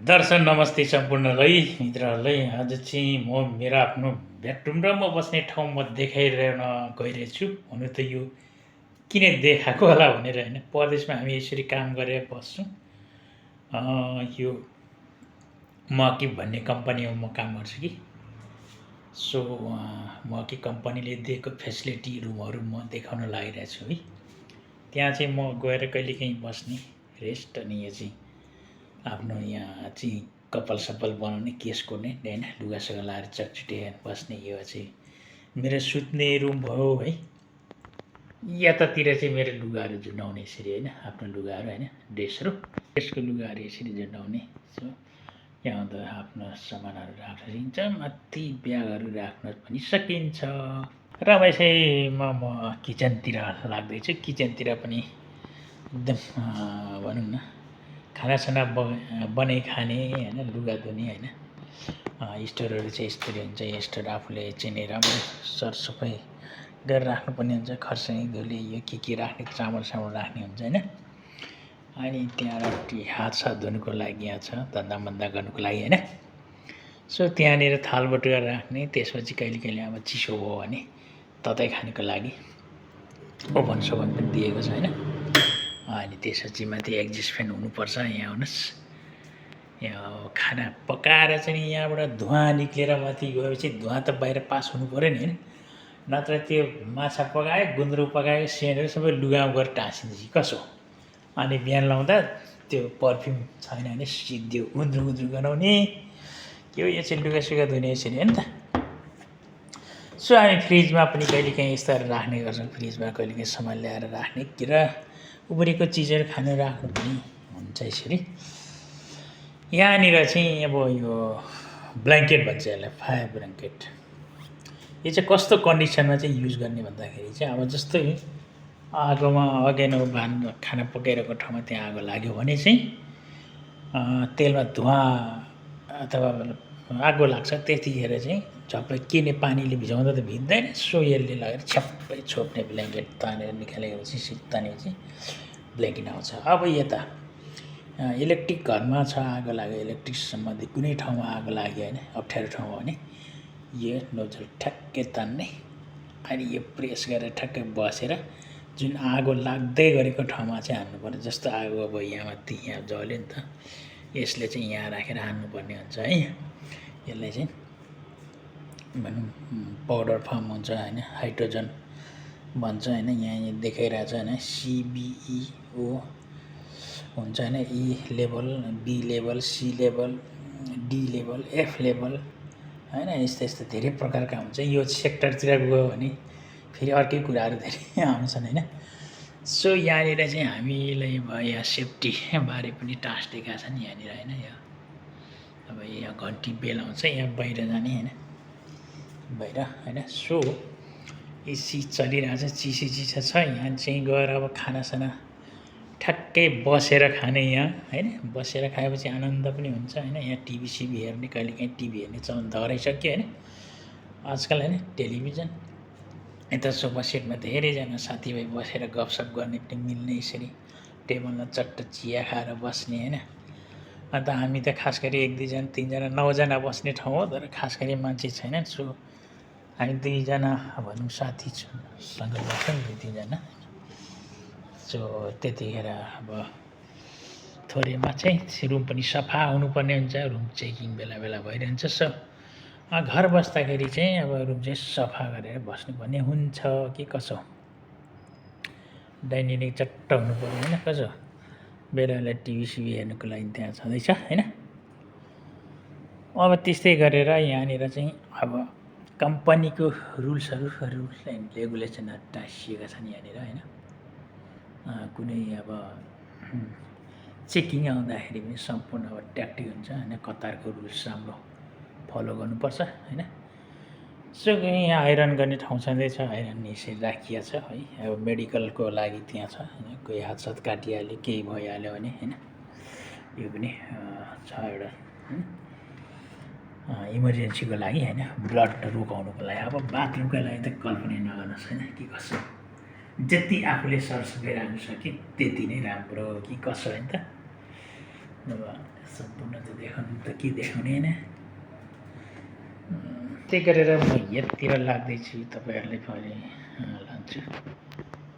दर्शन नमस्ते सम्पूर्णलाई मित्रहरूलाई। आज चाहिँ म मेरो आफ्नो बेडरुम र म बस्ने ठाउँ म देखाइरहन गइरहेको छु। हुनु त यो किन देखाएको होला भनेर होइन, परदेशमा हामी यसरी काम गरेर बस्छौँ। यो मकी भन्ने कम्पनीमा म काम गर्छु कि, सो मकी कम्पनीले दिएको फेसिलिटी रुमहरू म देखाउन लागिरहेको छु है। त्यहाँ चाहिँ म गएर कहिलेकाहीँ बस्ने रेस्ट, अनि यो चाहिँ आफ्नो यहाँ चाहिँ कपाल सपाल बनाउने, केस कोर्ने होइन, लुगासुगा लाएर चटचुटे बस्ने। यो चाहिँ मेरो सुत्ने रुम भयो है। यतातिर चाहिँ मेरो लुगाहरू झुन्डाउने यसरी होइन, आफ्नो लुगाहरू होइन, ड्रेसहरू, ड्रेसको लुगाहरू यसरी झुन्डाउने। सो यहाँ त आफ्नो सामानहरू राख्न सकिन्छ, माथि ब्यागहरू राख्न पनि सकिन्छ। र यसैमा म किचनतिर लाग्दैछु। किचनतिर पनि एकदम भनौँ न, खानासाना बनाइ खाने होइन, लुगा धुने होइन, स्टोरहरू चाहिँ यस्तरी हुन्छ। यो स्टोर आफूले चाहिँ राम्रो सरसफाइ गरेर राख्नुपर्ने हुन्छ। खर्सानी धुले यो के राख्ने, चामल राख्ने हुन्छ होइन। अनि त्यहाँ रोटी हात सात धुनुको लागि यहाँ छ, धन्दा गर्नुको लागि होइन। सो त्यहाँनिर थालबटुवा राख्ने। त्यसपछि कहिले अब चिसो भयो भने ततै खानुको लागि ओभन सोभन पनि दिएको छ होइन। अनि त्यसपछि माथि एक्जिस्ट फ्यान हुनुपर्छ। यहाँ आउनुहोस्, यहाँ खाना पकाएर चाहिँ यहाँबाट धुवा निक्लेर माथि गएपछि धुवा त बाहिर पास हुनु पऱ्यो नि होइन, नत्र त्यो माछा पकायो, गुन्द्रुक पकायो, सेनहरू सबै लुगामा गएर टाँसिन्छ कसो। अनि बिहान लाउँदा त्यो पर्फ्युम छैन भने सिद्धो गुन्द्रुक गनाउने के हो। यो चाहिँ लुगासुगा धुने यसरी होइन त। सो हामी फ्रिजमा पनि कहिलेकाहीँ यस्ताहरू राख्ने गर्छौँ। फ्रिजमा कहिलेकाहीँ सामान ल्याएर राख्ने, के र उब्रेको चिजहरू खानु राख्नु पनि हुन्छ यसरी। यहाँनिर चाहिँ अब यो ब्ल्याङ्केट भन्छ यसलाई, फायर ब्ल्याङ्केट। यो चाहिँ कस्तो कन्डिसनमा चाहिँ युज गर्ने भन्दाखेरि चाहिँ अब जस्तै आगोमा अगेनो खाना पकाइरहेको ठाउँमा त्यहाँ आगो लाग्यो भने चाहिँ तेलमा धुवा अथवा आगो लाग्छ, त्यतिखेर चाहिँ झप्पै किने पानीले भिजाउँदा त भिज्दैन। सो यसले लगेर छ्याप्पै छोप्ने, ब्ल्याङ्केट तानेर निकालेपछि तानेपछि ब्ल्याङ्केट आउँछ। अब यता इलेक्ट्रिक घरमा छ, आगो लाग्यो, इलेक्ट्रिक सम्बन्धी कुनै ठाउँमा आगो लाग्यो होइन, अप्ठ्यारो ठाउँमा भने यो नोजल ठ्याक्कै तान्ने, अनि यो प्रेस गरेर ठ्याक्कै बसेर जुन आगो लाग्दै गरेको ठाउँमा चाहिँ हान्नुपर्छ। जस्तो आगो अब यहाँ माथि यहाँ जल्यो नि त, यसले चाहिँ यहाँ राखेर हान्नुपर्ने हुन्छ है। यसलाई चाहिँ भनौँ पाउडर फर्म हुन्छ होइन, हाइड्रोजन भन्छ होइन। यहाँ देखाइरहेको छ होइन, CBEO हुन्छ होइन, E level, B level, C level, D level, F level होइन। यस्तो धेरै प्रकारका हुन्छ। यो सेक्टरतिर गयो भने फेरि अर्कै कुराहरू धेरै आउँछन् होइन। सो यहाँनिर चाहिँ हामीलाई यहाँ सेफ्टी बारे पनि टास्क दिएका छन् यहाँनिर होइन। यो अब यहाँ घन्टी बेल आउँछ, यहाँ बाहिर जाने होइन, बाहिर होइन। सो एसी चलिरहेछ, चिसो छ। यहाँ चाहिँ गएर अब खानासाना ठ्याक्कै बसेर खाने यहाँ होइन। बसेर खाएपछि आनन्द पनि हुन्छ होइन। यहाँ टिभी सिभी हेर्ने, कहिलेकाहीँ टिभी हेर्ने चलन त हराइसक्यो होइन आजकल होइन। टेलिभिजन यता सोफा सेटमा धेरैजना साथीभाइ बसेर गफसफ गर्ने पनि मिल्ने, यसरी टेबलमा चट्ट चिया खाएर बस्ने होइन। अन्त हामी त खास गरी 1 2 जना 3 जना 9 जना बस्ने ठाउँ हो, तर खास गरी मान्छे छैन। सो हामी 2 जना भनौँ साथीसँग बस्छौँ, 2 3 जना। सो त्यतिखेर अब थोरैमा चाहिँ रुम पनि सफा हुनुपर्ने हुन्छ। रुम चेकिङ बेला भइरहन्छ। सो घर बस्दाखेरि चाहिँ अब रुम चाहिँ सफा गरेर बस्नुपर्ने हुन्छ कि कसो। डाइनिङ चट्ट हुनुपर्ने होइन कसो। बेला टिभी सिभी हेर्नुको लागि त्यहाँ छँदैछ होइन। अब त्यस्तै गरेर यहाँनिर चाहिँ अब कम्पनीको रुल्स एन्ड रेगुलेसनहरू टाँसिएका छन् यहाँनिर होइन। कुनै अब चेकिङ आउँदाखेरि पनि सम्पूर्ण अब ट्याक्टिक हुन्छ होइन, कतारको रुल्स राम्रो फलो गर्नुपर्छ होइन। सो यहाँ आइरन गर्ने ठाउँ छँदैछ, आइरन यसरी राखिया छ है। अब मेडिकलको लागि त्यहाँ छ होइन, कोही हातसात काटिहाल्यो, केही भइहाल्यो भने होइन, यो पनि छ एउटा इमर्जेन्सीको लागि होइन, ब्लड रोकाउनुको लागि। अब बाथरुमको लागि त कल्पना नगर्नुहोस् होइन कि कसो। जति आफूले सरसफाइ राख्न सके त्यति नै राम्रो कि कसो होइन त। अब सम्पूर्ण त देखाउनु त के देखाउने होइन। त्यही गरेर म यतिर लाग्दैछु, तपाईँहरूले पनि लान्छु।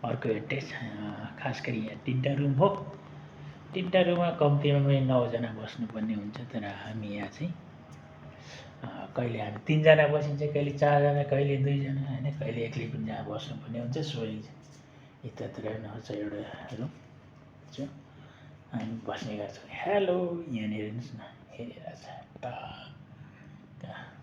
अर्को एड्रेस खास गरी यहाँ 3टा रुम हो। 3टा रुममा कम्तीमा पनि 9जना बस्नुपर्ने हुन्छ, तर हामी यहाँ चाहिँ कहिले हामी 3जना बसिन्छ, कहिले 4जना, कहिले 2जना होइन, कहिले एक्लै पनि जहाँ बस्नुपर्ने हुन्छ। सो यतातिर नछ एउटा रुम छ, हामी बस्ने गर्छौँ। हेलो, यहाँनिर हेर्नुहोस् न, हेरेर छ त कहाँ